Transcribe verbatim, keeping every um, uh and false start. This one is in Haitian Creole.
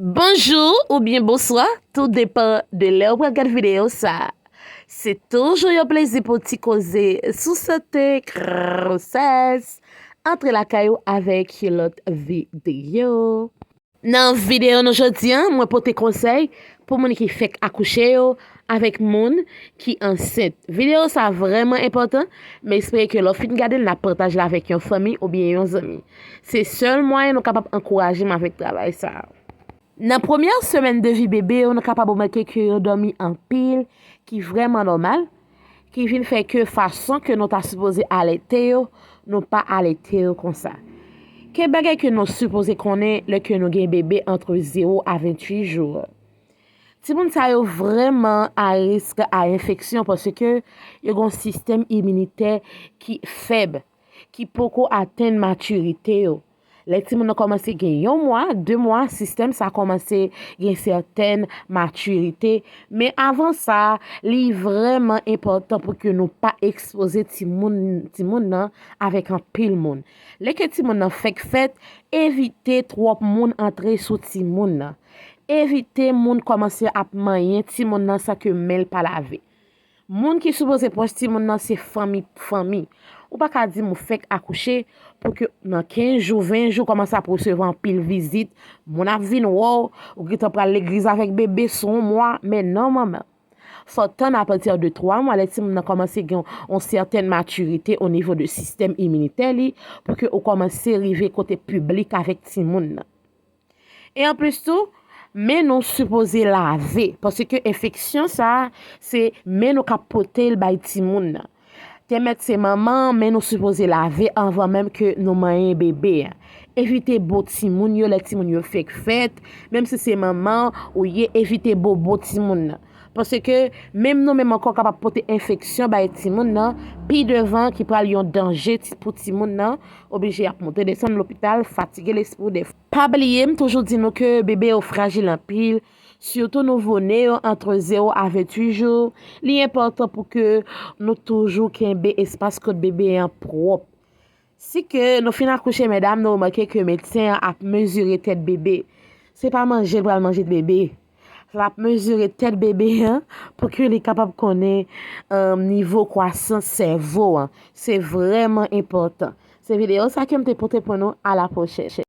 Bonjou oubyen bonswa, tou depan de lè ou pral gad videyo sa. Se toujou yon plezi pou ti koze sou sante, gwosès, antre lakay ou avèk yon lòt videyo. Nan videyo nou jodi a, mwen pote konsèy pou moun ki fèk akouche yo, avèk moun ki ansent. Videyo sa vrèman enpòtan, m espere ke lè w fin gade l, n ap pataje l avèk yon fanmi oubyen yon zanmi. Se sèl mwayen nou kapab ankouraje m avèk travay sa. Nan premyè semèn de vi bebe yo, nou kapab remake ke yo dòmi anpil, ki vrèman nòmal, ki vin fè ke fason ke nou ta sipoze alète yo, nou pa alète yo konsa. Ke bagay ke nou sipoze konnen lè ke nou gen bebe antre zewo a venntuit jou? Timoun sa yo vrèman a risk a enfeksyon paske yo gen yon sistèm iminitè ki fèb, ki poko atenn matirite yo. Lè timoun nan kòmanse gen yon mwa, de mwa, sistèm sa kòmanse gen sètèn matirite. Men avan sa, li vrèman enpòtan pou ke nou pa ekspoze timoun, timoun nan avèk anpil moun. Lè ke timoun nan fèk fèt, evite twòp moun antre sou timoun nan. Evite moun kòmanse ap manyen timoun nan san ke men l pa lave. Moun ki sipoze pwòch timoun nan se fanmi, fanmi. Ou pa ka di m ou fèk akouche pou ke nan kenz jou, ven jou, kòmanse ap resevwa anpil vizit. Moun ap vin wè w, ou gentan pral legliz avèk bebe sou yon mwa, men non manman. Fò w tann apati de twa mwa, lè timoun nan kòmanse gen yon sètèn matirite o nivo de sistèm iminitè li, pou ke ou kòmanse rive kote piblik avèk timoun nan. E anplis tou, men nou sipoze lave, paske enfeksyon sa a, se men nou k ap pote l bay timoun nan. Te mèt se manman, men nou sipoze lave anvan menm ke nou manyen bebe a. Evite bo timoun yo lè timoun yo fèk fèt, menm si se manman ou ye, evite bo bo timoun nan. Paske menm nou menm ankò kapab pote enfeksyon bay timoun nan, pi devan ki pral yon danje ti-, pou timoun nan, oblije ap monte desann lopital, fatige lespri w dèfwa. Pa bliye, m toujou di nou ke bebe yo frajil anpil, sitou nouvo ne yo antre zewo a venntuit jou. Li enpòtan pou ke nou toujou kenbe espas kot bebe an pwòp. Si ke nou fin akouche, medam, nou remake ke medsen an ap mezire tèt bebe. Se pa manje l pral manje bebe. L ap mezire tèt bebe an pou ke li kapab konnen, um, nivo kwasans sèvo an. Se vrèman enpòtan. Se videyo sa ke m te pote pou nou. A la pwochèn.